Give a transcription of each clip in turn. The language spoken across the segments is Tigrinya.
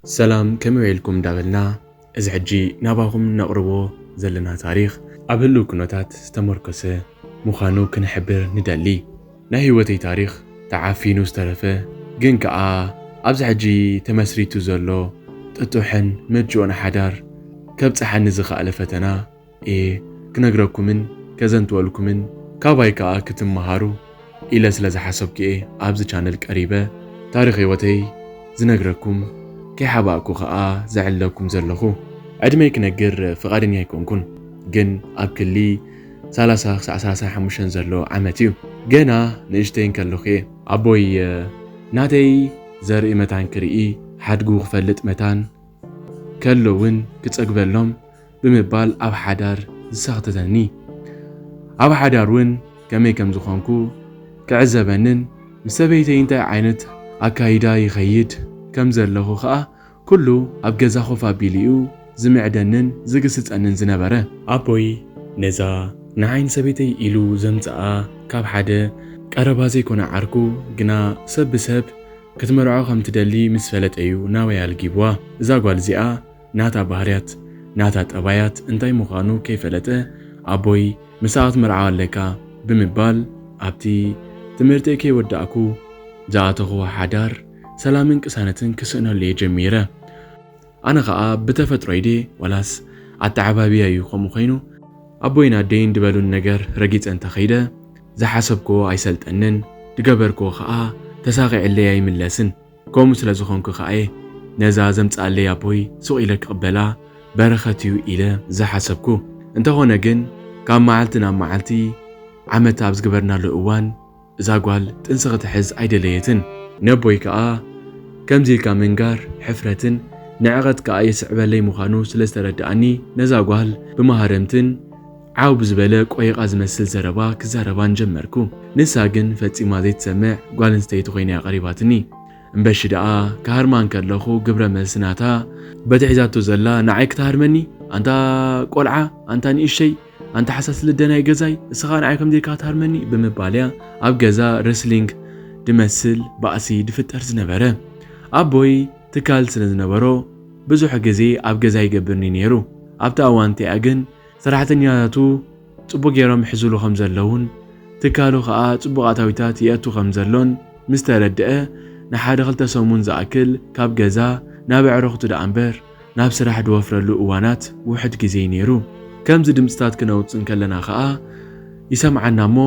ሰላም፣ ከመይ ውዒልኩም እንዳበልና፣ እዚ ሕጂ ናባኹም ነቕርቦ ዘለና ታሪኽ ኣብ ህሉው ኩነታት ዝተመርኮሰ ምዃኑ ክንሕብር ንደሊ። ናይ ህይወተይ ታሪኽ ተዓፊኑ ዝተረፈ፣ ግን ከኣ ኣብዚ ሕጂ ተመስሪቱ ዘሎ ጥጡሕን ምቹእን ሓዳር ከብጽሓኒ ዝኸኣለ ፈተና እየ ክነግረኩምን ከዘንትወልኩምን፣ ካባይ ከኣ ክትመሃሩ ኢለ ስለ ዝሓሰብኩ እየ ኣብዚ ቻነል ቀሪበ ታሪኽ ህይወተይ ዝነግረኩም፣ ከይሓባእኩ ከኣ ዘዕልለኩም ዘለኹ። ዕድመይ ክነግር ፍቓደኛ ኣይኮንኩን፣ ግን ኣብ ክሊ ሰላሳ ክሳዕ ሰላሳን ሓሙሽተን ዘሎ ዓመት እዩ። ገና ንእሽተይ እንከለኹ እየ። ኣቦይ፣ ናተይ ዘርኢ መታን ክርኢ፣ ሓድጉ ክፈልጥ መታን ከሎ እውን ክጸግበሎም ብምባል ኣብ ሓዳር ዝሳኽተተኒ። ኣብ ሓዳር እውን ከመይ ከም ዝኾንኩ ክዕዘበንን ምስ ሰበይተይ እንታይ ዓይነት ኣካይዳ ይኸይድ ከም ዘለኹ ከኣ ኩሉ ኣብ ገዛ ኮፍ ኣቢሉ እዩ ዝምዕደንን ዝግስጸንን ዝነበረ። ኣቦይ ነዛ ንዓይን ሰበይተይ ኢሉ ዘምጽኣ ካብ ሓደ ቀረባ ዘይኮነ ዓርኩ ግና ሰብ ብሰብ ክትመርዖ ከም ትደሊ ምስ ፈለጠ እዩ ናበይ ኣልጊብዋ። እዛ ጓል እዚኣ ናታ ባህርያት፣ ናታ ጠባያት እንታይ ምዃኑ ከይፈለጠ፣ ኣቦይ፣ "ምሳኣ ክትመርዓዋ ኣለካ" ብምባል፣ ኣብቲ ትምህርተይ ከይወዳእኩ ዝኣተኹዎ ሓዳር ሰላምን ቅሳነትን ክስእነሉ እየ ጀሚረ። ኣነ ኸኣ ብተፈጥሮይ ድየ ዋላስ ኣተዓባብያ እዩ ከምኡ ኾይኑ፣ ኣቦይን ኣደይን ድበሉን ነገር ረጊጸ እንተኸይደ፣ ዝሓሰብክዎ ኣይሰልጠንን፣ ድገበርክዎ ኸኣ ተሳቒዕለይ ኣይምለስን። ከምኡ ስለ ዝኾንኩ ከኣ እየ ነዛ ዘምጽኣለይ ኣቦይ ሱቕ ኢለ ክቕበላ በረኸት እዩ ኢለ ዝሓሰብኩ። እንተኾነ ግን፣ ካብ መዓልቲ ናብ መዓልቲ ዓመት ኣብ ዝገበርናሉ እዋን፣ እዛ ጓል ጥንሲ ክትሕዝ ኣይደለየትን። ነቦይ ከኣ ከምዚ ኢልካ ምንጋር ሕፍረትን ንዕቐት ከኣ የስዕበለይ ምዃኑ ስለ ዝተረድኣኒ፣ ነዛ ጓል ብመሃረምትን ዓው ብዝበለ ቆይቓ ዝመስል ዘረባ ክዛረባን ጀመርኩ። ንሳ ግን ፈጺማ ዘይትሰምዕ ጓል ኣንስተይቲ ኮይና እያ ቀሪባትኒ። እምበሺ ደኣ ክሃርማ እንከለኹ ግብረ መልሲ ናታ በቲ ሒዛቶ ዘላ ንዓይ ክትሃርመኒ? ኣንታ ቆልዓ፣ ኣንታ ንእሸይ፣ ኣንታ ሓሳስ ልደ ናይ ገዛይ፣ እስኻ ንዓይ ከምዚ ኢልካ ክትሃርመኒ? ብምባል እያ ኣብ ገዛ ረስሊንግ ድመስል ባእሲ ድፍጠር ዝነበረ። ኣቦይ ትካል ስለ ዝነበሮ ብዙሕ ግዜ ኣብ ገዛ ይገብርኒ ነይሩ። ኣብቲ እዋን እቲኣ ግን ሰራሕተኛታቱ ጽቡቕ ገይሮም ይሕዝሉ ከም ዘለዉን ትካሉ ከኣ ጽቡቕ ኣታዊታት የእቱ ከም ዘሎን ምስ ተረድአ፣ ንሓደ ክልተ ሰሙን ዝኣክል ካብ ገዛ ናብ ኣዕሩኽቱ ደኣ እምበር ናብ ስራሕ ድወፍረሉ እዋናት ውሑድ ግዜ እዩ ነይሩ። ከምዚ ድምጽታት ክነውጽእ እንከለና ከኣ ይሰምዓና እሞ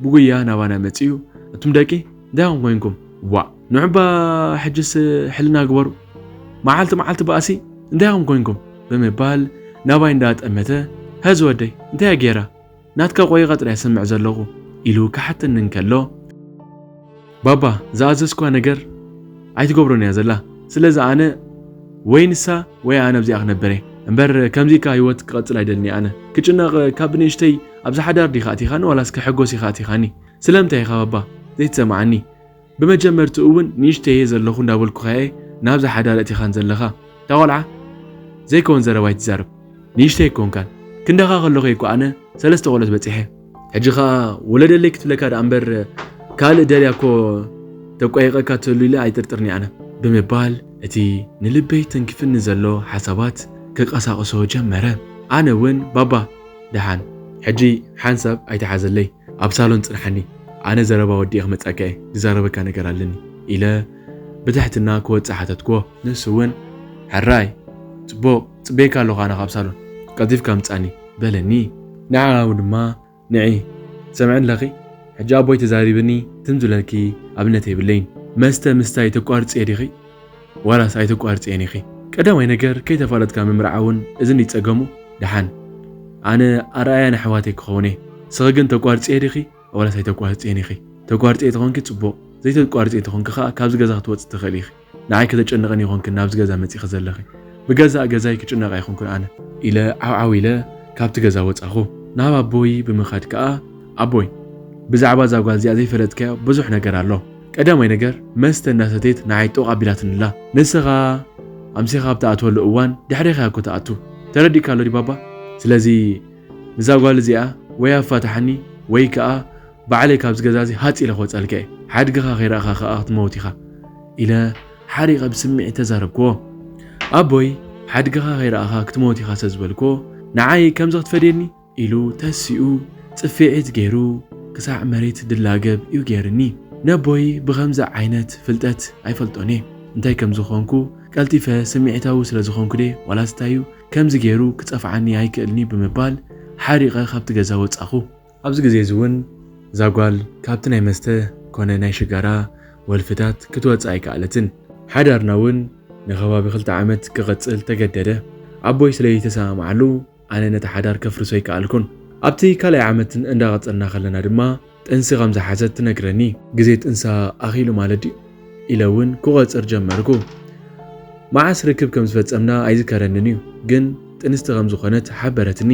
ብጉያ ናባና መጺኡ፣ "ኣቱም ደቂ፣ እንታይ ኢኹም ኮይንኩም? ዋእ፣ ንዑባ ሕጅስ ሕልና ግበሩ። መዓልቲ መዓልቲ ባእሲ፣ እንታይ ኢኹም ኮይንኩም?" ብምባል ናባይ እንዳጠመተ፣ "ሀዝ ወደይ፣ እንታይ እያ ገይራ? ናትካ ቆይቓ ጥራይ እሰምዕ ዘለኹ" ኢሉ ክሓተኒ እንከሎ፣ "ባባ፣ ዝኣዘዝኳ ነገር ኣይትገብሮን እያ ዘላ። ስለዚ ኣነ ወይ ንሳ ወይ ኣነ ኣብዚኣ ክነብር እየ። እምበር ከምዚ ኢልካ ህይወት ክቐጽል ኣይደልን እየ ኣነ። ክጭነቕ ካብ ብንእሽተይ ኣብዚ ሓዳር ዲኻ ኣቲኻኒ ዋላስ ክሕጎስ ኢኻ ኣቲኻኒ? ስለምንታይ ኢኻ ባባ ዘይትሰምዓኒ? ብመጀመርትኡ እውን ንእሽተይ እየ ዘለኹ እንዳበልኩኻ እየ ናብዚ ሓዳር ኣእቲኻን ዘለኻ። እታ ቆልዓ ዘይከውን ዘረባ ኣይትዛረብ። ንእሽተይ ኣይኮንካን። ክንዳኻ ከለኹ እየ እኮ ኣነ ሰለስተ ቆልዑት በጺሐ። ሕጂ ኸኣ ውለደለይ ክትብለካ ደኣ እምበር ካልእ ደልያ እኮ ተቋይቐካ ትህሉ ኢለ ኣይጥርጥርን እየ ኣነ" ብምባል እቲ ንልበይ ተንኪፍኒ ዘሎ ሓሳባት ከቀሳቕሶ ጀመረ። ኣነ እውን፣ "ባባ፣ ደሓን፣ ሕጂ ሓንሳብ ኣይትሓዘለይ፣ ኣብ ሳሎን ጽንሓኒ፣ ኣነ ዘረባ ወዲኤ ክመጸካ እየ፣ ዝዛረበካ ነገር ኣለኒ" ኢለ ብትሕትና ክወጽእ ሓተትክዎ። ንሱ እውን፣ "ሕራይ፣ ጽቡቕ፣ ጽበየካ ኣለኹ ኣነ ካብ ሳሎን፣ ቀልጢፍካ ምጻኒ" በለኒ። ንዓኡ ድማ፣ "ንዒ፣ ትሰምዕኒ ኣለኺ? ሕጂ ኣቦይ ተዛሪብኒ ትም ዝብለኪ ኣብነት የብለይን። መስተ ምስታይ ተቋርጽዮ ዲኺ? ዋላስ ኣይተቋርጽዮን ኢኺ? ቀዳማይ ነገር ከይተፋለጥካ ምምርዓውን እዚ እንድዩ ጸገሙ። ደሓን፣ ኣነ ኣርኣያ ንኣሕዋተይ ክኸውን እየ። ንስኺ ግን ተቋርጽዮ ዲኺ ዋላስ ኣይተቋርጽዮን ኢኺ? ተቋርጽዮ ተኾንኪ ጽቡቕ፣ ዘይተቋርጽዮ ተኾንኪ ከኣ ካብዚ ገዛ ክትወጽኢ ትኽእሊ ኢኺ። ንዓይ ከተጨንቕኒ ይኾንክን ናብዚ ገዛ መጺኺ ዘለኺ። ብገዛእ ገዛይ ክጭነቕ ኣይኮንኩን ኣነ" ኢለ ዓው ዓው ኢለ ካብቲ ገዛ ወጻኹ። ናብ ኣቦይ ብምኻድ ከኣ፣ "ኣቦይ፣ ብዛዕባ እዛ ጓል እዚኣ ዘይፈለጥካዮ ብዙሕ ነገር ኣሎ። ቀዳማይ ነገር፣ መስተ እንዳሰተየት ንዓይ ጦቕ ኣቢላትኒ ኣላ። ንስኻ ኣምሲኻ ኣብ ትኣትወሉ እዋን ድሕሬኻ እያ እኮ ትኣቱ። ተረዲእካ ኣሎ ድዩ ባባ? ስለዚ ንዛ ጓል እዚኣ ወይ ኣፋታሓኒ ወይ ከኣ ባዕለይ ካብዚ ገዛ እዚ ሃጽ ኢለ ክወጻልካ እየ። ሓድግኻ ከይረኣኻ ከኣ ክትመውት ኢኻ" ኢለ ሓሪቐ ብስምዒት ተዛረብክዎ። ኣቦይ ሓድግኻ ከይረኣኻ ክትሞት ኢኻ ሰ ዝበልኮ ንዓይ ከምዚ ክትፈድየኒ ኢሉ ተሲኡ ጽፍዒት ገይሩ ክሳዕ መሬት ድላገብ እዩ ገይርኒ። ነቦይ ብኸምዚ ዓይነት ፍልጠት ኣይፈልጦን እየ። እንታይ ከም ዝኾንኩ ቀልጢፈ ስምዒታዊ ስለ ዝኾንኩ ደ ዋላስ እንታይ እዩ ከምዚ ገይሩ ክጸፍዓኒ ኣይክእልኒ ብምባል ሓሪቐ ካብቲ ገዛ ወጻኹ። ኣብዚ ግዜ እዚ እውን እዛ ጓል ካብቲ ናይ መስተ ኮነ ናይ ሽጋራ ወልፍታት ክትወጽእ ኣይከኣለትን። ሓዳርና እውን ንከባቢ ክልተ ዓመት ክቕጽል ተገደደ። ኣቦይ ስለ ዘይተሰማምዓሉ ኣነ ነቲ ሓዳር ከፍርሶ ኣይከኣልኩን። ኣብቲ ካልኣይ ዓመት እንዳቐጸልና ከለና ድማ ጥንሲ ከም ዝሓዘት ትነግረኒ። ግዜ ጥንሳ ኣኺሉ ማለት ድዩ? ኢለ እውን ክቖጽር ጀመርኩ። መዓስ ርክብ ከም ዝፈጸምና ኣይዝከረንን እዩ፣ ግን ጥንስቲ ከም ዝኾነት ሓበረትኒ።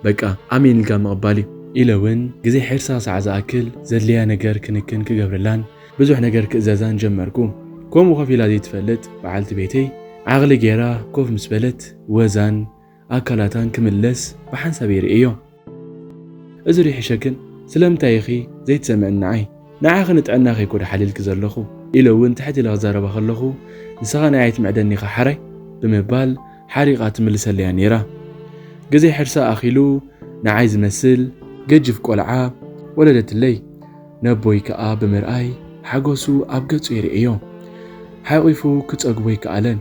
በቃ ኣሜን ኢልካ ምቕባል እዩ። ኢለ እውን ግዜ ሕርሳ ሳዕ ዝኣክል ዘድልያ ነገር ክንክን ክገብረላን ብዙሕ ነገር ክእዘዛን ጀመርኩ። ከምኡ ኮፍ ኢላ ዘይትፈልጥ በዓልቲ ቤተይ ዓቕሊ ገይራ ኮፍ ምስ በለት ወዛን ኣካላታን ክምለስ ብሓንሳብ ይርእዮ። እዚ ሪሒሸክን ስለምንታይ ኢኺ ዘይትሰምዕኒ ንዓይ? ንዓኺ ንጥዕናኺ እኮ ዶ ሓልየልኪ ዘለኹ ኢለ እውን ትሕት ኢለ ክዛረባ ከለኹ ንስኻ ንዓይ ኣይትምዕደኒ ኢኻ ሓራይ ብምባል ሓሪቓ ትምልሰለያ ነይራ። ግዜ ሕርሳ ኣኺሉ ንዓይ ዝመስል ገጅፍ ቆልዓ ወለደትለይ። ነቦይ ከኣ ብምርኣይ ሓጎሱ ኣብ ገጹ ይርእዮ። ሓቂፉ ክጸግቦ ኣይከኣለን።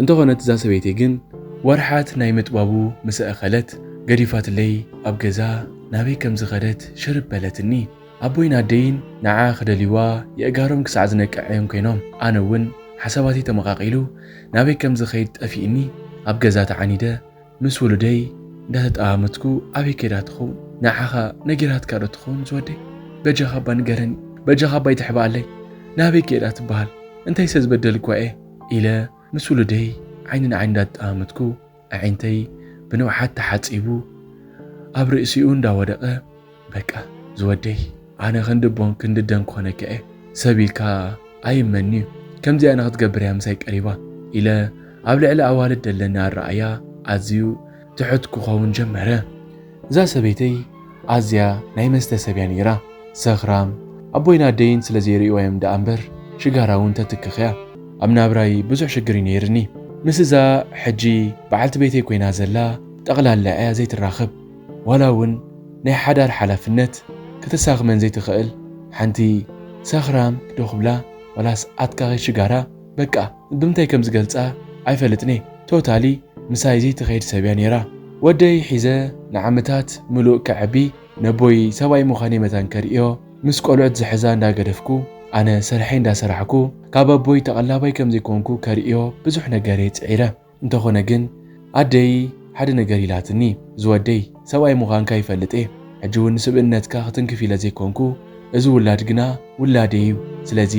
እንተኾነ እዛ ሰበይቲ ግን ወርሓት ናይ ምጥባቡ ምስ ኣኸለት ገዲፋትለይ ኣብ ገዛ ናበይ ከም ዝኸደት ሽርብ በለትኒ። ኣቦይን ኣደይን ንዓ ክደልይዋ የእጋሮም ክሳዕ ዝነቅዕ እዮም ኮይኖም። ኣነ እውን ሓሳባተይ ተመቓቒሉ ናበይ ከም ዝኸይድ ጠፊእኒ ኣብ ገዛ ተዓኒደ ምስ ውሉደይ እንዳተጠማመትኩ ኣበይ ከይዳ ትኸውን? ንዓኻ ነጊራትካ ዶ ትኸውን ዝወደይ? በጃኻ እባ ንገረኒ፣ በጃኻ እባ ኣይትሕብኣለይ። ናበይ ከይዳ ትበሃል? እንታይ ሰ ዝበደልኳ እየ? ኢለ ምስ ውሉደይ ዓይኒ ንዓይኒ እንዳተጠማመትኩ ኣዒንተይ ብንውሓት ተሓጺቡ ኣብ ርእሲኡ እንዳወደቐ በቃ ዝወደይ ኣነ ክንዲ ቦን ክንዲ ደን ክኾነካ እየ ሰብ ኢልካ ኣይመንዩ ከምዚኣ ንክትገብር እያ ምሳይ ቀሪባ ኢለ ኣብ ልዕሊ ኣዋልድ ደለኒ ኣረኣያ ኣዝዩ ትሑት ክኸውን ጀመረ። እዛ ሰበይተይ ኣዝያ ናይ መስተ ሰብ እያ ነይራ። ሰኽራም ኣቦይን ኣደይን ስለ ዘይርእይዋ እዮም ደኣ እምበር ሽጋራ እውን ተትክኽ እያ። ኣብ ናብራይ ብዙሕ ሽግር እዩ ነይርኒ። ምስ እዛ ሕጂ በዓልቲ ቤተይ ኮይና ዘላ ጠቕላላ እያ ዘይትራኸብ። ዋላ እውን ናይ ሓዳር ሓላፍነት ከተሳኽመን ዘይትኽእል ሓንቲ ሰኽራም ዶ ክብላ ዋላስ ኣትካኺ ሽጋራ በቃ ብምንታይ ከም ዝገልጻ ኣይፈልጥን እየ። ቶታሊ ምሳይ ዘይትኸይድ ሰብ እያ ነይራ። ወደይ ሒዘ ንዓመታት ምሉእ ከዕቢ ነቦይ ሰብኣይ ምዃነይ መታን ከርእዮ ምስ ቆልዑት ዝሕዛ እንዳገደፍኩ ኣነ ስርሐይ እንዳሰራሕኩ ካብ ኣቦይ ተቐላባይ ከም ዘይኮንኩ ከርእዮ ብዙሕ ነገር እየ ጽዒረ። እንተኾነ ግን ኣደይ ሓደ ነገር ኢላትኒ፣ ዝወደይ ሰብኣይ ምዃንካ ይፈልጥ እየ። ሕጂ እውን ንስብእነትካ ክትንክፍ ኢለ ዘይኮንኩ፣ እዚ ውላድ ግና ውላደይ እዩ። ስለዚ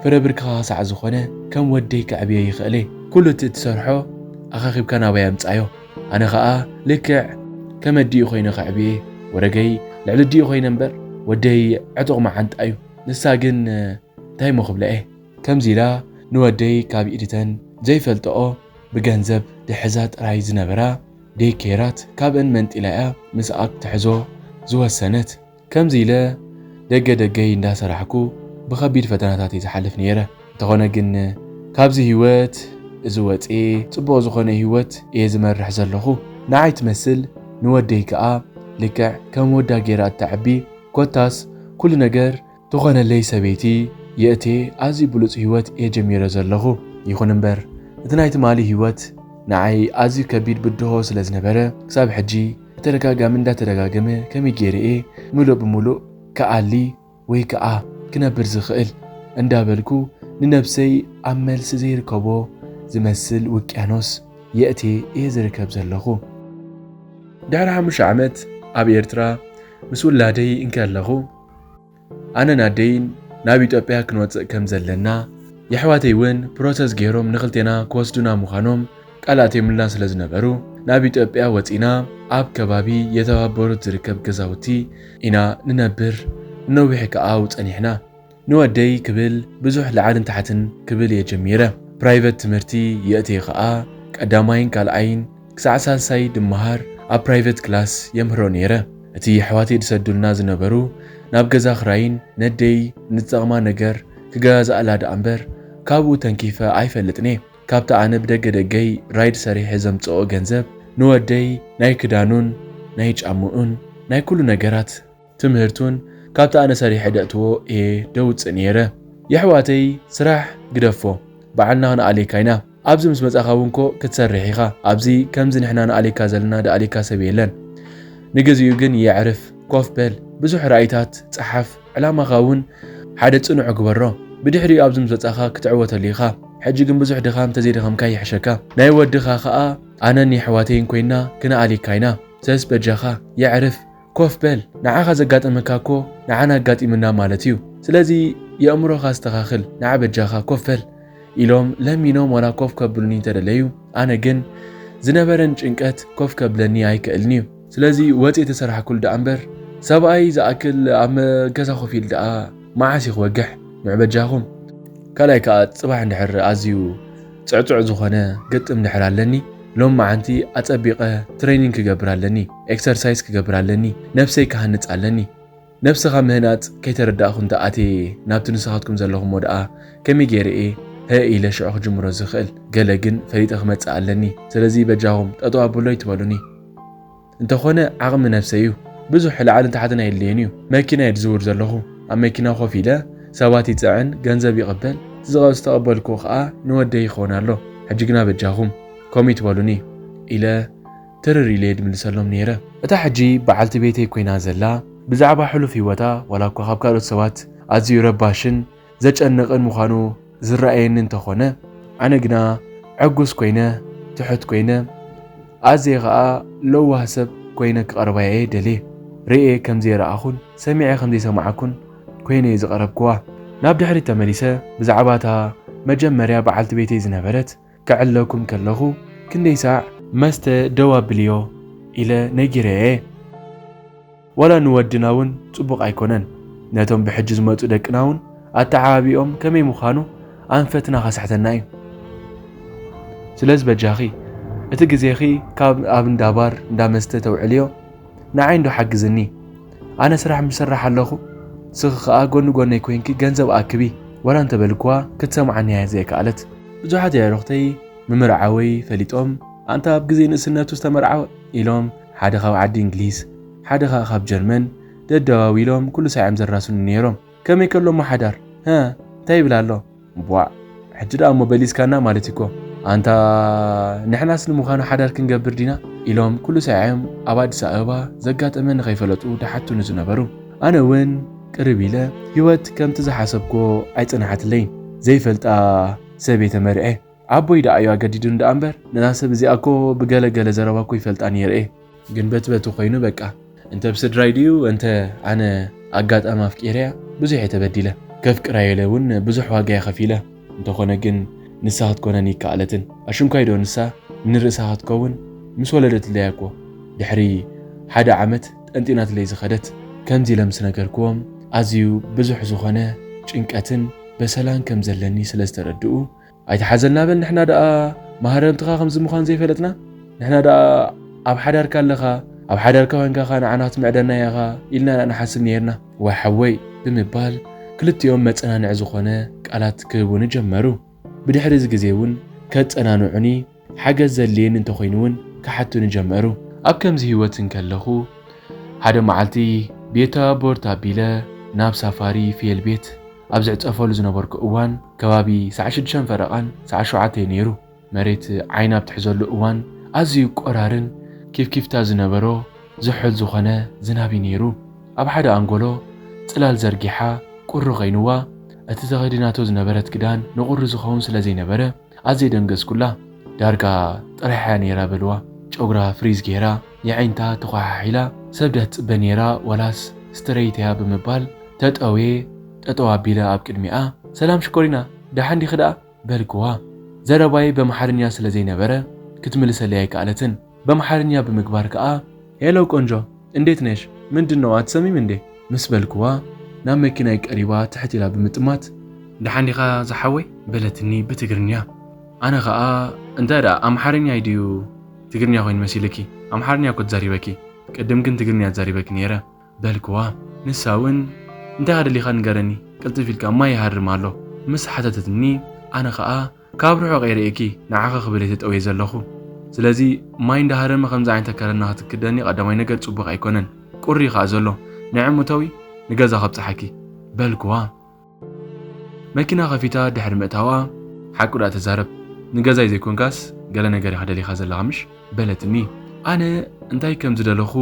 ፍረ ብርክኻ ክሳዕ ዝኾነ ከም ወደይ ከዕብዮ ይኽእል እየ። ኩሉ እቲ እትሰርሖ ኣኻኺብካ ናባይ ኣምጻዮ። ኣነ ኸኣ ልክዕ ከም ኣዲኡ ኮይነ ከዕብዮ እየ። ወረገይ ልዕሊ ኣዲኡ ኮይነ እምበር ወደይ ዕጡቕ መዓንጣ እዩ። ንሳ ግን እንታይ እሞ ክብላ እየ? ከምዚ ኢላ ንወደይ ካብ ኢድተን ዘይፈልጥኦ ብገንዘብ ድሕዛ ጥራይ ዝነበራ ዴይኬራት ካብእን መንጢላ እያ ምስኣ ክትሕዞ ዝወሰነት። ከምዚ ኢለ ደገ ደገይ እንዳሰራሕኩ ብኸቢድ ፈተናታት እየ ዝሓልፍ ነይረ። እንተኾነ ግን ካብዚ ህይወት እዚ ወፅየ ፅቡቕ ዝኾነ ህይወት እየ ዝመርሕ ዘለኹ። ንዓይ ትመስል ንወደይ ከኣ ልክዕ ከም ወዳ ገይራ እተዕቢ ኮታስ ኩሉ ነገር ትኾነለይ ሰበይቲ የእቴ ኣዝዩ ብሉጽ ህይወት እየ ጀሚረ ዘለኹ። ይኹን እምበር እቲ ናይ ትማሊ ህይወት ንዓይ ኣዝዩ ከቢድ ብድሆ ስለ ዝነበረ ክሳብ ሕጂ ብተደጋጋሚ እንዳተደጋገመ ከመይ ገይረ እየ ምሉእ ብምሉእ ክኣሊ ወይ ከኣ ክነብር ዝኽእል እንዳበልኩ ንነብሰይ ኣብ መልሲ ዘይርከቦ ዝመስል ውቅያኖስ የእቴ እየ ዝርከብ ዘለኹ። ድሕሪ ሓሙሽተ ዓመት ኣብ ኤርትራ ምስ ውላደይ እንከለኹ ኣነን ኣደይን ናብ ኢትዮጵያ ክንወጽእ ከም ዘለና የሕዋተይ እውን ፕሮሰስ ገይሮም ንኽልቴና ክወስዱና ምዃኖም ቃል ኣትዮምልና ስለ ዝነበሩ ናብ ኢትዮጵያ ወጺና ኣብ ከባቢ የተባበሩት ዝርከብ ገዛውቲ ኢና ንነብር ነዊሕ ከኣ ጸኒሕና። ንወደይ ክብል ብዙሕ ላዕልን ታሕትን ክብል እየ ጀሚረ። ፕራይቨት ትምህርቲ የእትየ ከኣ ቀዳማይን ካልኣይን ክሳዕ ሳልሳይ ድመሃር ኣብ ፕራይቨት ክላስ የምህሮ ነይረ። እቲ የሕዋተይ ዝሰዱልና ዝነበሩ ናብ ገዛ ክራይን ነደይ ንዝጠቕማ ነገር ክገዛእላ ደኣ እምበር ካብኡ ተንኪፈ ኣይፈልጥን እየ። ካብቲ ኣነ ብደገ ደገይ ራይድ ሰሪሐ ዘምጽኦ ገንዘብ ንወደይ ናይ ክዳኑን ናይ ጫምኡን ናይ ኩሉ ነገራት ትምህርቱን ካብቲ ኣነ ሰሪሐ ደእትዎ እየ ደውጽእ ነይረ። የሕዋተይ ስራሕ ግደፎ፣ ባዕልና ክንኣሌካ ኢና። ኣብዚ ምስ መጻኻ እውን ኮ ክትሰርሕ ኢኻ። ኣብዚ ከምዚ ንሕና ንኣሌካ ዘለና ድኣሌካ ሰብ የለን። ንግዚኡ ግን የዕርፍ፣ ኮፍ በል፣ ብዙሕ ራእይታት ጸሓፍ፣ ዕላማኻ እውን ሓደ ጽኑዕ ግበሮ። ብድሕሪኡ ኣብዚ ምስ መጻኻ ክትዕወተሉ ኢኻ። ሕጂ ግን ብዙሕ ድኻም ተዘይደኸምካ ይሕሸካ። ናይ ወድኻ ኸኣ ኣነን የሕዋተይን ኮይና ክንኣሌካ ኢና። ሰስ በጃኻ የዕርፍ፣ ኮፍ በል። ንዓኻ ዘጋጠመካ እኮ ንዓና ኣጋጢምና ማለት እዩ። ስለዚ የእምሮኻ ኣስተኻኽል፣ ንዓ በጃኻ ኮፍ በል ኢሎም ለሚኖም ዋላ ኮፍ ከብሉኒ እንተደለዩ፣ ኣነ ግን ዝነበረን ጭንቀት ኮፍ ከብለኒ ኣይክእልን እዩ። ስለዚ ወፂ ተሰራሕኩል ደኣ እምበር ሰብኣይ ዝኣክል ኣብ ገዛ ኮፍ ኢል ደኣ መዓስ እዩ ክወግሕ? ንዑ በጃኹም። ካልኣይ ከኣ ጽባሕ እንድሕር ኣዝዩ ጽዕጹዕ ዝኾነ ግጥም ድሕር ኣለኒ፣ ሎም መዓንቲ ኣጸቢቐ ትሬኒንግ ክገብር ኣለኒ፣ ኤክሰርሳይዝ ክገብር ኣለኒ፣ ነብሰይ ክሃንጽ ኣለኒ። ነብስኻ ምህናጽ ከይተረዳእኹ እንተ ኣትየ ናብቲ ንስኻትኩም ዘለኹሞ ደኣ ከመይ ገይረ እየ ሀ ኢለ ሽዑ ክጅምሮ ዝኽእል? ገለ ግን ፈሊጠ ክመጽእ ኣለኒ። ስለዚ በጃኹም ጠጠው ኣብሎ ይትበሉኒ። እንተኾነ ዓቕሚ ነብሰይ እዩ። ብዙሕ ላዕልን ታሕትን ኣየድልየን እዩ። መኪና እየ ዝዝውር ዘለኹ። ኣብ መኪና ኮፍ ኢለ ሰባት ይጽዕን፣ ገንዘብ ይቕበል። እቲ ዝቐ-፣ ዝተቐበልኩዎ ኸኣ ንወደይ ይኸውን ኣሎ። ሕጂ ግና በጃኹም ከምኡ ይትበሉኒ ኢለ ትርር ኢለ እየ ድምልሰሎም ነይረ። እታ ሕጂ በዓልቲ ቤተይ ኮይና ዘላ ብዛዕባ ሕሉፍ ህይወታ ዋላ እኳ ካብ ካልኦት ሰባት ኣዝዩ ረባሽን ዘጨንቕን ምዃኑ ዝረኣየኒ እንተኾነ፣ ኣነ ግና ዕጉስ ኮይነ፣ ትሑት ኮይነ፣ ኣዝየ ኸኣ ለዋህ ሰብ ኮይነ ክቐርባ'የ ደልየ። ርእየ ከም ዘይረኣኹን ሰሚዐ ከም ዘይሰማዕኩን ኮይነ እየ ዝቐረብክዋ። ናብ ድሕሪት ተመሊሰ ብዛዕባ እታ መጀመርያ በዓልቲ ቤተይ ዝነበረት ከዕልለኩም ከለኹ፣ ክንደይ ሳዕ መስተ ደው ኣብልዮ ኢለ ነጊረያ'የ። ዋላ ንወድና እውን ጽቡቕ ኣይኮነን። ነቶም ብሕጂ ዝመጹ ደቅና እውን ኣተዓባቢኦም ከመይ ምዃኑ ኣንፈትና ከስሕተና እዩ። ስለዚ በጃኺ እቲ ግዜኺ ካብ ኣብ እንዳ ባር እንዳ መስተ ተውዕልዮ ንዓይ እንዶ ሓግዝኒ። ኣነ ስራሕ ምስ ሰራሕ ኣለኹ፣ ንስኺ ኸኣ ጎኒ ጎነይ ኮይንኪ ገንዘብ ኣክቢ ዋላ እንተበልክዋ ክትሰምዓኒ እያ ዘይከኣለት። ብዙሓት ኣዕሩኽተይ ምምርዓወይ ፈሊጦም ኣንታ ኣብ ግዜ ንእስነቱ ዝተመርዓወ ኢሎም ሓደ ካብ ዓዲ እንግሊዝ ሓደ ኸኣ ካብ ጀርመን ደደዋዊሎም ኩሉ ሳዕ እዮም ዘራስኑ ነይሮም። ከመይ ከሎ እሞ ሓዳር? ሀ፣ እንታይ ይብል ኣሎ? ቧዕ! ሕጂ ደኣ እሞ በሊጽካና ማለት እኮ። ኣንታ ንሕናስ ንምዃኑ ሓዳር ክንገብር ዲና? ኢሎም ኩሉ ሳዕ እዮም ኣብ ኣዲስ ኣበባ ዘጋጠመኒ ከይፈለጡ ደሓቱኒ ዝነበሩ። ኣነ እውን ቅርብ ኢለ ህይወት ከምቲ ዝሓሰብክዎ ኣይጸንሓትለይን። ዘይፈልጣ ሰብ እየ ተመርዔ። ኣቦይ ደኣ እዩ ኣገዲዱኒ ደኣ እምበር ነዛ ሰብ እዚኣ እኮ ብገለ ገለ ዘረባ እኮ ይፈልጣ ነይረ እየ። ግን በቲ በቲ ኮይኑ በቃ እንተ ብስድራይ ድዩ እንተ ኣነ ኣጋጣሚ ኣፍቂረያ ብዙሕ እየ ተበዲለ። ከፍቅራ ኢለ እውን ብዙሕ ዋጋ እየ ከፊለ። እንተኾነ ግን ንሳ ክትኮነኒ ይከኣለትን። ኣሽንኳይ ዶ ንሳ ንርእሳ ክትከውን ምስ ወለደትለያ እኮ ድሕሪ ሓደ ዓመት ጠንጢናትለይ ዝኸደት። ከምዚ ኢለ ምስ ነገርክዎም ኣዝዩ ብዙሕ ዝኾነ ጭንቀትን በሰላን ከም ዘለኒ ስለ ዝተረድኡ ኣይትሓዘልና በል ንሕና ደኣ ማህረምትኻ ከምዚ ምዃን ዘይፈለጥና ንሕና ደኣ ኣብ ሓዳርካ ኣለኻ ኣብ ሓዳርካ ኮንካ ኸኣ ንዓና ክትምዕደና ኢኻ ኢልና ኢና ንሓስብ ነይርና። ዋይ ሓወይ ብምባል ክልቲኦም መጸናንዒ ዝኾነ ቃላት ክህቡኒ ጀመሩ። ብድሕሪ እዚ ግዜ እውን ከጸናንዑኒ ሓገዝ ዘድልየኒ እንተኾይኑ እውን ክሓቱኒ ጀመሩ። ኣብ ከምዚ ህይወት እንከለኹ ሓደ መዓልቲ ቤታ ቦርት ኣቢለ ናብ ሳፋሪ ፍየል ቤት ኣብ ዝዕጸፈሉ ዝነበርኩ እዋን ከባቢ ሰዓ ሽዱሽተ ፈረቓን ሰዓ ሸውዓተ ነይሩ። መሬት ዓይኒ ኣብ ትሕዘሉ እዋን ኣዝዩ ቆራርን ኪፍኪፍታ ዝነበሮ ዝሑል ዝኾነ ዝናብ እዩ ነይሩ። ኣብ ሓደ ኣንጎሎ ጽላል ዘርጊሓ ቁሪ ኮይንዋ እቲ ተኸዲናቶ ዝነበረት ክዳን ንቁሪ ዝኸውን ስለ ዘይነበረ ኣዝየ ደንገጽኩላ። ዳርጋ ጥራሓ ነይራ በልዋ። ጨጉራ ፍሪዝ ገይራ የዒንታ ተኾሓሒላ ሰብ ዲያ ትጽበ ነይራ ዋላስ ስትረይት እያ ብምባል ተጠውየ ጠጠው ኣቢለ ኣብ ቅድሚኣ ሰላም ሽኮሪና ደሓን ዲኺ ደኣ በልክዋ። ዘረባይ በምሓርኛ ስለ ዘይነበረ ክትምልሰለይ ኣይከኣለትን። በምሓርኛ ብምግባር ከኣ ሄሎ ቆንጆ እንዴት ነሽ? ምንድን ነው አትሰሚም እንዴ? ምስ በልክዋ ናብ መኪናይ ቀሪባ ትሕት ኢላ ብምጥማት ደሓን ዲኻ ዝሓወይ? በለትኒ ብትግርኛ። ኣነ ኸኣ እንታይ ደኣ ኣምሓርኛ ድዩ ትግርኛ ኮይኑ መሲልኪ? ኣምሓርኛ እኮ ተዛሪበኪ። ቅድም ግን ትግርኛ ተዛሪበኪ ነይረ በልክዋ። ንሳ እውን እንታይ ደሊኻ ንገረኒ ቅልጥፍ ኢልካ ማይ ይሃርም ኣሎ ምስ ሓተተትኒ ኣነ ኸኣ ካብ ርሑቕ እየ ርእየኪ ንዓኺ ክብል እየ ተጠውየ ዘለኹ። ስለዚ ማይ እንዳሃረመ ከምዚ ዓይነት ኣካላትና ክትክደኒ ቀዳማይ ነገር ጽቡቕ ኣይኮነን። ቁሪ ከኣ ዘሎ። ንዒ እተዊ፣ ንገዛ ከብጽሓኪ በልክዋ። መኪና ከፊታ ድሕሪ ምእታዋ፣ ሓቁ ደኣ ተዛረብ፣ ንገዛይ ዘይኮንካስ ገለ ነገር ኢኻ ደሊኻ ዘለኻ ምሽ? በለትኒ። ኣነ እንታይ ከም ዝደለኹ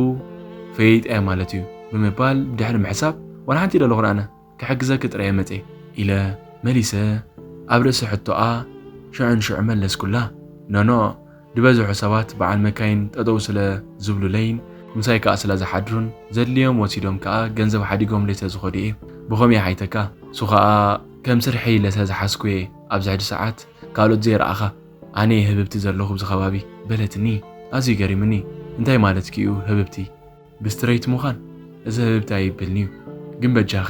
ፈይጠያ ማለት እዩ ብምባል ብድሕሪ ምሕሳብ፣ ዋላ ሓንቲ ይደለኹን ኣነ፣ ክሕግዘኪ ጥራይ እየ መጽየ ኢለ መሊሰ። ኣብ ርእሲ ሕቶኣ ሽዑ ንሽዑ መለስኩላ። ኖኖ፣ ዝበዝሑ ሰባት በዓል መካይን ጠጠው ስለ ዝብሉለይን ምሳይ ከኣ ስለ ዝሓድሩን ዘድልዮም ወሲዶም ከኣ ገንዘብ ሓዲጎምለይ ስለ ዝኸዱ እየ። ብኸምኡ ይሓይተካ። እሱ ከኣ ከም ስርሐይ ኢለ ስለ ዝሓዝኩ እየ ኣብዚ ሕጂ ሰዓት ካልኦት ዘይረኣኻ። ኣነ እየ ህብብቲ ዘለኹ ኣብዚ ከባቢ በለትኒ። ኣዝዩ ገሪሙኒ። እንታይ ማለትኪ እዩ ህብብቲ? ብስትረይት ምዃን? እዚ ህብብቲ ኣይብልን'ዩ። ግን በጃኺ፣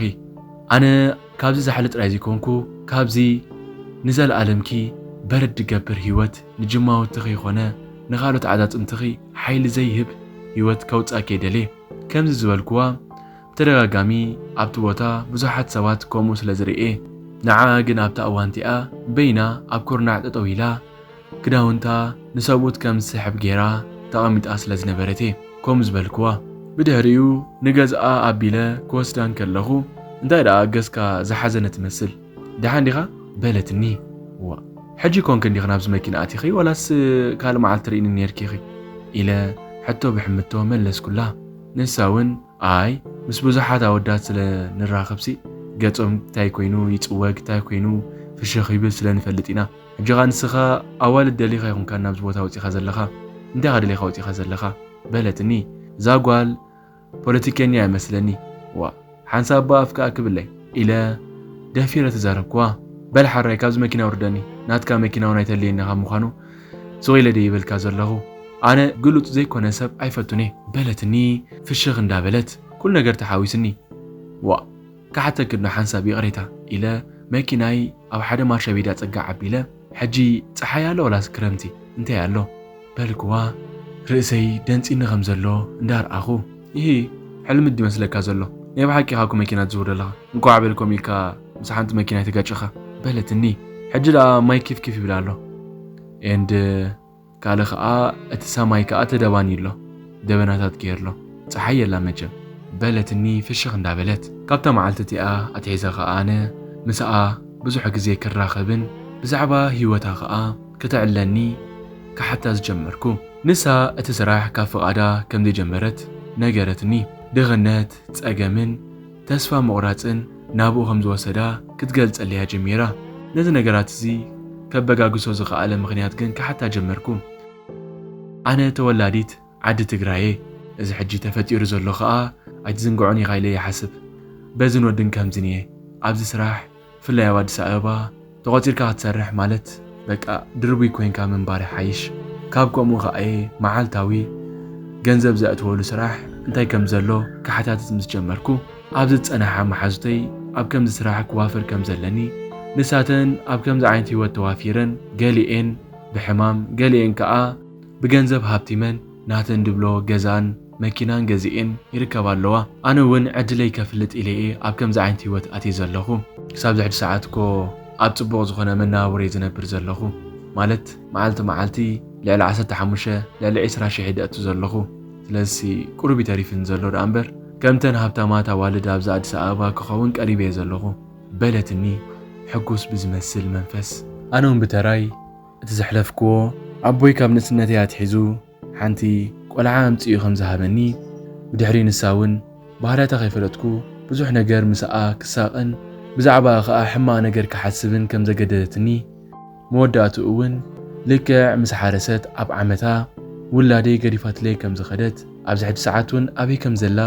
ኣነ ካብዚ ዛሕሊ ጥራይ ዘይኮንኩ፣ ካብዚ ንዘለኣለምኪ በረድ ዝገብር ህይወት ንጅማውትኺ ይኾነ ንኻልኦት ዓጻጽምትኺ ሓይሊ ዘይህብ ህይወት ከውጻኪ እየ ደልየ። ከምዚ ዝበልክዋ ብተደጋጋሚ ኣብቲ ቦታ ብዙሓት ሰባት ከምኡ ስለ ዝርእየ፣ ንዓኣ ግን ኣብታ እዋን እቲኣ በይና ኣብ ኩርናዕ ጠጠው ኢላ ክዳውንታ ንሰብኡት ከም ዝስሕብ ጌራ ተቐሚጣ ስለ ዝነበረት እየ ከምኡ ዝበልክዋ። ብድሕሪኡ ንገዝኣ ኣቢለ ክወስዳ እንከለኹ፣ እንታይ ደኣ ገጽካ ዝሓዘነ ትመስል፣ ደሓን ዲኻ? በለትኒ። ዋእ፣ ሕጂ ኮንክ እንዲኺ ናብዚ መኪና ኣቲኺ፣ ዋላስ ካልእ መዓልቲ ትርእይኒ ኔርኪ ኢኺ? ኢለ ሕቶ ብሕምቶ መለስኩላ። ንሳ እውን፣ ኣይ፣ ምስ ብዙሓት ኣወዳት ስለ ንራኸብሲ፣ ገጾም እንታይ ኮይኑ ይጽወግ፣ እንታይ ኮይኑ ፍሽኽ ይብል ስለ ንፈልጥ ኢና። ሕጂ ኸኣ ንስኻ ኣዋልድ ደሊኻ ኣይኮንካን ናብዚ ቦታ ወጺኻ ዘለኻ። እንታይ ኢኻ ደሊኻ ወጺኻ ዘለኻ? በለትኒ። እዛ ጓል ፖለቲከኛ እያ መስለኒ። ዋእ፣ ሓንሳብ እባ ኣፍ ከኣ ክብለይ ኢለ ደፊረ ተዛረብክዋ። በል ሓራይ ካብዚ መኪና ውርደኒ፣ ናትካ መኪና እውን ኣይተልየኒ ካብ ምዃኑ ሱቕ ኢለ ድየ ይበልካ ዘለኹ። ኣነ ግሉጽ ዘይኮነ ሰብ ኣይፈቱን እየ በለትኒ ፍሽኽ እንዳበለት። ኩሉ ነገር ተሓዊስኒ። ዋእ፣ ክሓተኪ እንዶ ሓንሳብ ይቕሬታ ኢለ መኪናይ ኣብ ሓደ ማርሻ ቤዳ ጽጋዕ ኣቢለ፣ ሕጂ ጸሓይ ኣሎ ወላስ ክረምቲ እንታይ ኣሎ? በልክዋ። ርእሰይ ደንጺኒ ከም ዘሎ እንዳርኣኹ፣ ይሂ፣ ሕልሚ ድዩ መስለካ ዘሎ? ናይ ብሓቂ ኢኻ እኮ መኪና ትዝውር ዘለኻ። እንቋዕ በልኮም ኢልካ ምስ ሓንቲ መኪና ኣይተጋጨኻ በለትኒ። ሕጂ ደኣ ማይ ኪፍ ኪፍ ይብል ኣሎ። ኤንድ ካልእ ኸኣ እቲ ሰማይ ከኣ ተደባንዩ ኣሎ። ደበናታት ገይርሎ። ጸሓይ የላ መቸም በለትኒ ፍሽኽ እንዳበለት። ካብታ መዓልቲ እቲኣ ኣትሒዘ ኸኣ ኣነ ምስኣ ብዙሕ ግዜ ክራኸብን ብዛዕባ ህይወታ ኸኣ ክተዕለኒ ክሓታ ዝጀመርኩ። ንሳ እቲ ስራሕ ካብ ፍቓዳ ከም ዘይጀመረት ነገረትኒ። ድኽነት፣ ጸገምን ተስፋ ምቑራጽን ናብኡ ከም ዝወሰዳ ክትገልጸለይ እያ ጀሚራ። ነዚ ነገራት እዚ ከበጋግሶ ዝኸኣለ ምኽንያት ግን ክሓታ ጀመርኩ። ኣነ ተወላዲት ዓዲ ትግራይ እየ። እዚ ሕጂ ተፈጢሩ ዘሎ ኸኣ ኣይትዝንግዖን ኢኻ ኢለ ይሓስብ። በዝን ወድን ከምዝን እየ። ኣብዚ ስራሕ፣ ብፍላይ ኣብ ኣዲስ ኣበባ፣ ተቖጺርካ ክትሰርሕ ማለት በቃ ድርቡይ ኮይንካ ምንባር ይሓይሽ። ካብ ከምኡ ኸኣ እየ መዓልታዊ ገንዘብ ዘእትወሉ ስራሕ እንታይ ከም ዘሎ ክሓታትት ምስ ጀመርኩ፣ ኣብዚ ዝጸንሓ መሓዙተይ ኣብ ከምዚ ስራሕ ክዋፈር ከም ዘለኒ፣ ንሳተን ኣብ ከምዚ ዓይነት ህይወት ተዋፊረን፣ ገሊኤን ብሕማም፣ ገሊኤን ከኣ ብገንዘብ ሃብቲመን ናተን ድብሎ ገዛን መኪናን ገዚኤን ይርከባ ኣለዋ። ኣነ እውን ዕድለይ ከፍልጥ ኢለ እየ ኣብ ከምዚ ዓይነት ህይወት ኣትየ ዘለኹ። ክሳብ ዝሕጂ ሰዓት እኮ ኣብ ጽቡቕ ዝኾነ መነባብሮ እየ ዝነብር ዘለኹ። ማለት መዓልቲ መዓልቲ ልዕሊ ዓሰርተ ሓሙሽተ፣ ልዕሊ ዕስራ ሽሕ እየ ደእቱ ዘለኹ። ስለዚሲ ቁሩብ እዩ ተሪፍኒ ዘሎ ደኣ እምበር፣ ከምተን ሃብታማት ኣዋልድ ኣብዚ ኣዲስ ኣበባ ክኸውን ቀሪበ እየ ዘለኹ በለትኒ ሕጉስ ብዝመስል መንፈስ። ኣነ እውን ብተራይ እቲ ዘሕለፍክዎ ኣቦይ ካብ ንእስነተይ ኣትሒዙ ሓንቲ ቆልዓ ኣምጺኡ ከም ዝሃበኒ፣ ብድሕሪ ንሳ እውን ባህርያታ ከይፈለጥኩ ብዙሕ ነገር ምስኣ ክሳቕን ብዛዕባኣ ኸኣ ሕማቕ ነገር ክሓስብን ከም ዘገደደትኒ፣ መወዳእትኡ እውን ልክዕ ምስ ሓረሰት ኣብ ዓመታ ውላደይ ገዲፋትለይ ከም ዝኸደት፣ ኣብዚ ሕጂ ሰዓት እውን ኣበይ ከም ዘላ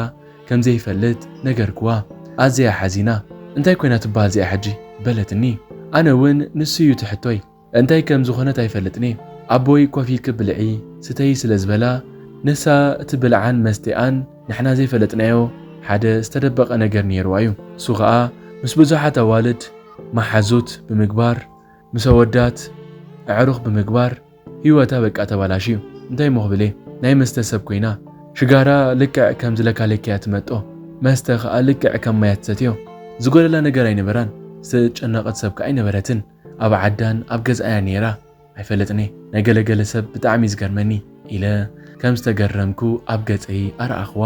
ከም ዘይፈልጥ ነገርክዋ። ኣዝያ ሓዚና። "እንታይ ኮይና ትበሃል እዚኣ ሕጂ?" በለትኒ። ኣነ እውን ንሱ እዩ እቲ ሕቶይ። እንታይ ከም ዝኾነት ኣይፈልጥን እየ። ኣቦይ ኮፍ ኢልኪ ብልዒ፣ ስተዪ ስለ ዝበላ፣ ንሳ እቲ ብልዓን መስተኣን ንሕና ዘይፈለጥናዮ ሓደ ዝተደበቐ ነገር ነይርዋ እዩ። እሱ ኸኣ ምስ ብዙሓት ኣዋልድ መሓዙት ብምግባር፣ ምስ ኣወዳት ኣዕሩኽ ብምግባር ህይወታ በቃ ተባላሽዩ። እንታይ እሞ ክብል እየ? ናይ መስተ ሰብ ኮይና። ሽጋራ ልክዕ ከም ዝለካለኪ እያ ትመጦ። መስተ ኸኣ ልክዕ ከም ማይ እያ ትሰትዮ። ዝጎደላ ነገር ኣይነበራን። ዝተጨነቐት ሰብ ከኣ ኣይነበረትን። ኣብ ዓዳን ኣብ ገዛያ ነይራ። ኣይፈለጥኒ። ናይ ገለገለ ሰብ ብጣዕሚ ዝገርመኒ ኢለ ከም ዝተገረምኩ ኣብ ገጸይ ኣርኣኽዋ።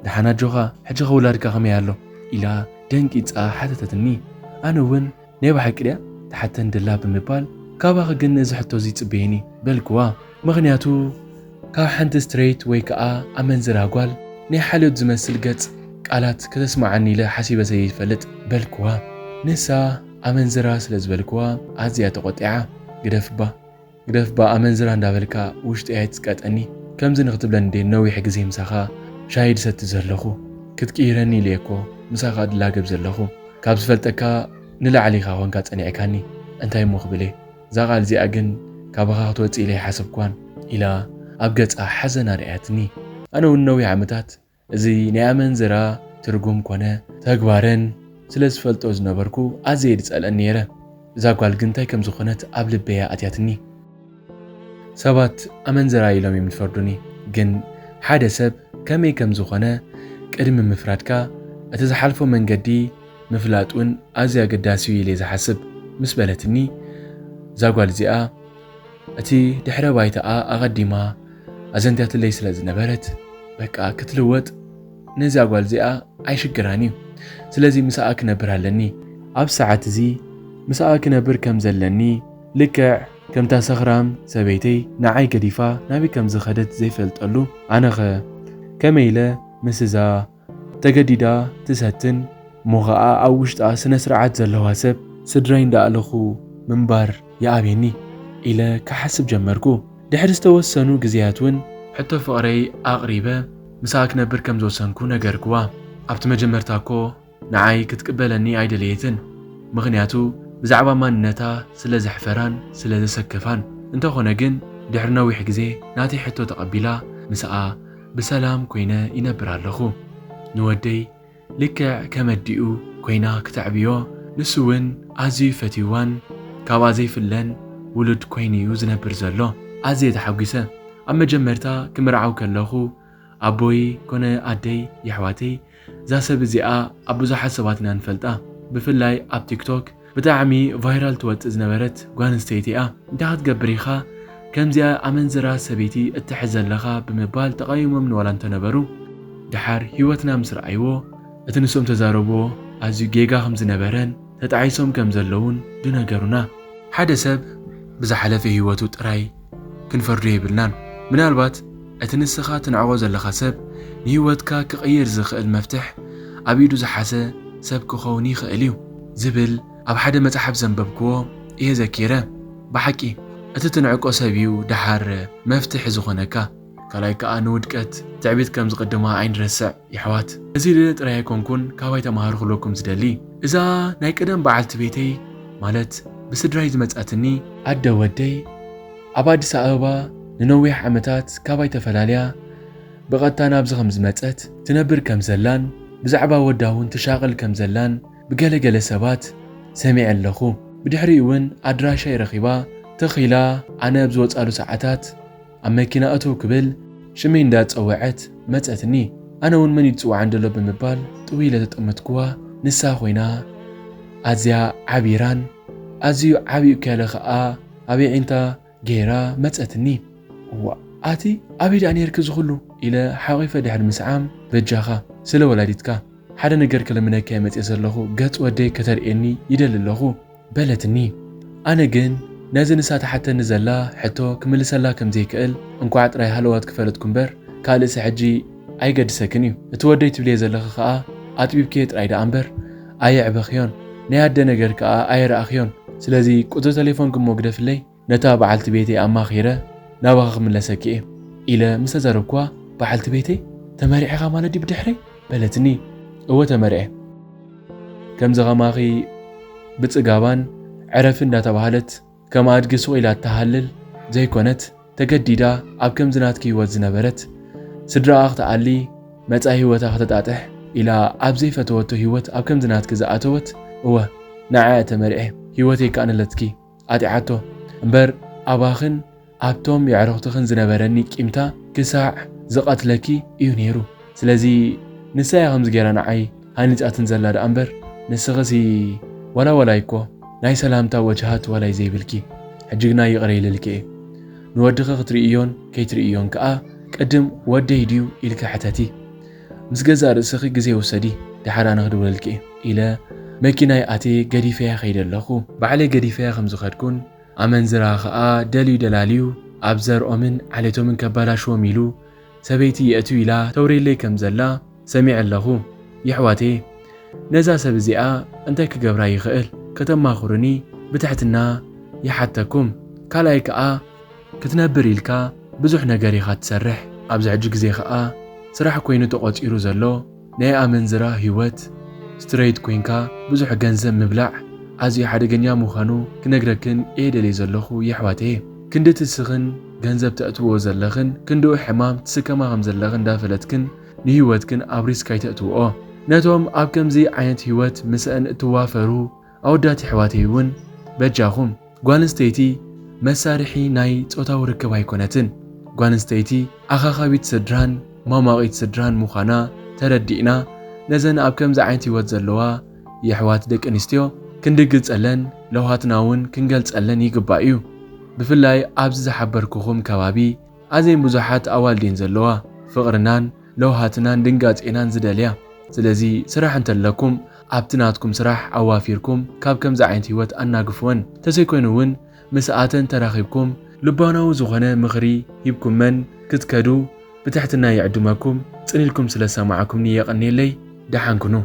ደሓን ኣጆኻ፣ ሕጂ ኸ ውላድካ ከመይ ኣሎ? ኢላ ደንቂጻ ሓተተትኒ። ኣነ እውን ናይ ብሓቂ ድያ ትሓተኒ ደላ ብምባል፣ ካባኺ ግን እዚ ሕቶ እዚ ይጽበየኒ በልክዋ። ምኽንያቱ ካብ ሓንቲ ስትሬት ወይ ከኣ ኣመንዝራ ጓል ናይ ሓልዮት ዝመስል ገጽ ቃላት ከተስምዓኒ ኢለ ሓሲበ ዘይፈልጥ በልክዋ። ንሳ ኣመንዝራ ስለ ዝበልክዋ ኣዝያ ተቖጢዓ። ግደፍባ፣ ግደፍባ ኣመንዝራ እንዳበልካ ውሽጠይ ኣይትስቀጠኒ። ከምዚ ንኽትብለኒ እንዴ ነዊሕ ግዜ ምሳኻ ሻሂ ድሰቲ ዘለኹ። ክትቅይረኒ ኢለ እኮ ምሳኻ ድላገብ ዘለኹ። ካብ ዝፈልጠካ ንላዕሊ ኢኻ ኮንካ ጸኒዕካኒ። እንታይ እሞ ክብል እየ? እዛ ቃል እዚኣ ግን ካባኻ ክትወጽእ ኢለ ኣይሓሰብኳን ኢላ ኣብ ገጻ ሓዘን ኣርኣያትኒ። ኣነ እውን ነዊሕ ዓመታት እዚ ናይ ኣመንዝራ ትርጉም ኮነ ተግባረን ስለ ዝፈልጦ ዝነበርኩ ኣዝየ ድጸልአን ነይረ። እዛ ጓል ግን እንታይ ከም ዝኾነት ኣብ ልበያ ኣትያትኒ። ሰባት ኣመንዝራ ኢሎም እዮም ዝፈርዱኒ፣ ግን ሓደ ሰብ ከመይ ከም ዝኾነ ቅድሚ ምፍራድካ እቲ ዝሓልፎ መንገዲ ምፍላጥ እውን ኣዝዩ ኣገዳሲ እዩ ኢለ ዝሓስብ ምስ በለትኒ፣ እዛ ጓል እዚኣ እቲ ድሕረ ባይታኣ ኣቐዲማ ኣዘንትያትለይ ስለ ዝነበረት፣ በቃ ክትልወጥ ነዚኣ ጓል እዚኣ ኣይሽግራን እዩ። ስለዚ ምስኣ ክነብር ኣለኒ። ኣብ ሰዓት እዚ ምስኣ ክነብር ከም ዘለኒ ልክዕ ከምታ ሰኽራም ሰበይተይ ንዓይ ገዲፋ ናበይ ከም ዝኸደት ዘይፈልጠሉ፣ ኣነኸ ከመይ ኢለ ምስ እዛ ተገዲዳ ትሰትን እሞ ኸኣ ኣብ ውሽጣ ስነ ስርዓት ዘለዋ ሰብ ስድራይ እንዳኣለኹ ምንባር ይኣብየኒ ኢለ ክሓስብ ጀመርኩ። ድሕሪ ዝተወሰኑ ግዜያት እውን ሕቶ ፍቕረይ ኣቕሪበ ምስኣ ክነብር ከም ዝወሰንኩ ነገርክዋ። ኣብቲ መጀመርታ እኮ ንዓይ ክትቅበለኒ ኣይደለየትን። ምኽንያቱ ብዛዕባ ማንነታ ስለ ዘሕፈራን ስለ ዘሰከፋን። እንተኾነ ግን ድሕሪ ነዊሕ ግዜ ናተይ ሕቶ ተቐቢላ ምስኣ ብሰላም ኮይነ ይነብር ኣለኹ። ንወደይ ልክዕ ከም ኣዲኡ ኮይና ክተዕብዮ፣ ንሱ እውን ኣዝዩ ፈትይዋን ካብኣ ዘይፍለን ውሉድ ኮይኑ እዩ ዝነብር ዘሎ። ኣዝየ ተሓጒሰ። ኣብ መጀመርታ ክምርዓው ከለኹ ኣቦይ ኮነ ኣደይ የሕዋተይ እዛ ሰብ እዚኣ ኣብ ብዙሓት ሰባት ኢና ንፈልጣ። ብፍላይ ኣብ ቲክቶክ ብጣዕሚ ቫይራል ትወጽእ ዝነበረት ጓል ኣንስተይቲ እያ። እንታይ ክትገብር ኢኻ ከምዚኣ ኣመንዝራ ሰበይቲ እትሕዝ ዘለኻ ብምባል ተቓዊሞምኒ ዋላ እንተነበሩ፣ ደሓር ህይወትና ምስ ረኣይዎ እቲ ንሶም ተዛረብዎ ኣዝዩ ጌጋ ከም ዝነበረን ተጣዒሶም ከም ዘለውን ድነገሩና። ሓደ ሰብ ብዝሓለፈ ህይወቱ ጥራይ ክንፈርዶ የብልናን። ምናልባት እቲ ንስኻ ትንዕቖ ዘለኻ ሰብ ንህይወትካ ክቕይር ዝኽእል መፍትሕ ኣብ ኢዱ ዝሓዘ ሰብ ክኸውን ይኽእል እዩ ዝብል ኣብ ሓደ መጽሓፍ ዘንበብክዎ እየ ዘኪረ። ብሓቂ እቲ ትንዕቆ ሰብ እዩ ደሓር መፍትሒ ዝኾነካ። ካልኣይ ከኣ ንውድቀት ትዕቢት ከም ዝቕድማ ኣይንረስዕ። የሕዋት፣ እዚ ኢለ ጥራይ ኣይኮንኩን ካባይ ተማሃሩ ክብለኩም ዝደሊ። እዛ ናይ ቀደም በዓልቲ ቤተይ፣ ማለት ብስድራይ ዝመጻትኒ ኣደ ወደይ፣ ኣብ ኣዲስ ኣበባ ንነዊሕ ዓመታት ካባይ ተፈላልያ ብቐጥታ ናብዚ ከም ዝመጸት፣ ትነብር ከም ዘላን ብዛዕባ ወዳ እውን ትሻቐል ከም ዘላን ብገለገለ ሰባት ሰሚዐ ኣለኹ። ብድሕሪኡ እውን ኣድራሻይ ረኺባ ተኺላ ኣነ ኣብ ዝወጻሉ ሰዓታት ኣብ መኪና እትው ክብል ሽመይ እንዳጸወዐት መጸትኒ። ኣነ እውን መን እዩ ዝጽውዓኒ ዘሎ ብምባል ጥው ኢለ ተጠመትኩዋ። ንሳ ኮይና ኣዝያ ዓቢራን ኣዝዩ ዓቢ እኮ ያለ ኸኣ ኣብ የዒንታ ገይራ መጸትኒ። እዋ፣ ኣቲ ኣበይ ደኣ ነይርኪ እዚ ኩሉ? ኢለ ሓቒፈ ድሕሪ ምስዓም፣ በጃኻ ስለ ወላዲትካ ሓደ ነገር ክልምነካ እየ መጽየ ዘለኹ፣ ገጽ ወደይ ከተርእየኒ ይደሊ ኣለኹ። በለትኒ። ኣነ ግን ነዚ ንሳ ትሓተኒ ዘላ ሕቶ ክምልሰላ ከም ዘይክእል፣ እንኳዕ ጥራይ ሃለዋት ክፈለጥኩ እምበር፣ ካልእሲ ሕጂ ኣይገድሰክን እዩ። እቲ ወደይ ትብልዮ ዘለኺ ኸኣ ኣጥቢብክዮ ጥራይ ደኣ እምበር ኣየዕበኽዮን፣ ናይ ኣደ ነገር ከኣ ኣየረኣኽዮን። ስለዚ ቁጽሪ ተሌፎንኪ እሞ ግደፍለይ፣ ነታ በዓልቲ ቤተይ ኣማኺረ ናባኺ ክምለሰኪ እየ ኢለ ምስ ተዛረብኩዋ፣ በዓልቲ ቤተይ፣ ተመሪዕኻ ማለት ድዩ ብድሕረይ? በለትኒ። እወ ተመርዐ። ከምዚ ከማኺ ብጽጋባን ዕረፊ እንዳተባህለት ከም ኣድጊ ሱቕ ኢላ እትሃልል ዘይኮነት፣ ተገዲዳ ኣብ ከምዚ ናትኪ ህይወት ዝነበረት፣ ስድራኣ ክትኣሊ፣ መጻኢ ህይወታ ከተጣጥሕ ኢላ ኣብ ዘይፈተወቶ ህይወት ኣብ ከምዚ ናትኪ ዝኣተወት፣ እወ ንዓኣ እየ ተመርዐ። ህይወተይ ከኣ ንለትኪ ኣጢዓቶ እምበር፣ ኣባኽን ኣብቶም የዕሩኽትኽን ዝነበረኒ ቂምታ ክሳዕ ዝቐትለኪ እዩ ነይሩ። ስለዚ ንሳ እያ ከምዚ ገይራ ንዓይ ሃኒጻትን ዘላ ደኣ እምበር፣ ንስኽሲ ዋላ ዋላ እኮ ናይ ሰላምታ ወጅሃት ዋላይ ዘይብልኪ፣ ሕጂ ግና ይቕረ ኢለልኪ እየ። ንወድኺ ክትርእዮን ከይትርእዮን ከኣ ቅድም ወደይ ድዩ ኢልኪ ሕተቲ። ምስ ገዛእ ርእስኺ ግዜ ውሰዲ፣ ደሓር ኣነ ክድውለልኪ እየ ኢለ መኪናይ ኣትየ ገዲፈያ ከይደ ኣለኹ። ባዕለይ ገዲፈያ ከም ዝኸድኩን ኣመንዝራ ከኣ ደልዩ ደላልዩ ኣብ ዘርኦምን ዓሌቶምን ከባላሽዎም ኢሉ ሰበይቲ የእትዩ ኢላ ተውሬለይ ከም ዘላ ሰሚዐ ኣለኹ። የሕዋተየ፣ ነዛ ሰብ እዚኣ እንታይ ክገብራ ይኽእል? ከተማኽሩኒ ብትሕትና ይሓተኩም። ካልኣይ ከኣ ክትነብር ኢልካ ብዙሕ ነገር ኢኻ ትሰርሕ። ኣብዚ ሕጂ ግዜ ከኣ ስራሕ ኮይኑ ተቖጺሩ ዘሎ ናይ ኣመንዝራ ህይወት፣ ስትሬት ኮይንካ ብዙሕ ገንዘብ ምብላዕ ኣዝዩ ሓደገኛ ምዃኑ ክነግረክን እየ ደልየ ዘለኹ የሕዋተየ። ክንዲ ትስኽን ገንዘብ ተእትዎ ዘለኽን ክንድኡ ሕማም ትስከማ ከም ዘለኽን እንዳፈለጥክን ንህይወትክን ኣብ ሪስክ ኣይተእትውኦ። ነቶም ኣብ ከምዚ ዓይነት ህይወት ምስአን እትዋፈሩ ኣወዳት የሕዋተይ እውን በጃኹም ጓል ኣንስተይቲ መሳርሒ ናይ ጾታዊ ርክብ ኣይኮነትን። ጓል ኣንስተይቲ ኣኻኻቢት ስድራን ሟሟቒት ስድራን ምዃና ተረዲእና ነዘን ኣብ ከምዚ ዓይነት ህይወት ዘለዋ የሕዋት ደቂ ኣንስትዮ ክንድግጸለን ለውሃትና እውን ክንገልጸለን ይግባእ እዩ። ብፍላይ ኣብዚ ዝሓበርኩኹም ከባቢ ኣዝየን ብዙሓት ኣዋልድ እየን ዘለዋ ፍቕርናን ለውሃትናን ድንጋጼናን ዝደልያ። ስለዚ ስራሕ እንተለኩም ኣብቲ ናትኩም ስራሕ ኣዋፊርኩም ካብ ከምዚ ዓይነት ህይወት ኣናግፍወን። ተዘይኮይኑ እውን ምስኣተን ተራኺብኩም ልባናዊ ዝኾነ ምኽሪ ሂብኩመን ክትከዱ ብትሕትና ይዕድመኩም። ጽን ኢልኩም ስለ ዝሰማዕኩምኒ የቐንየለይ። ደሓን ኩኑ።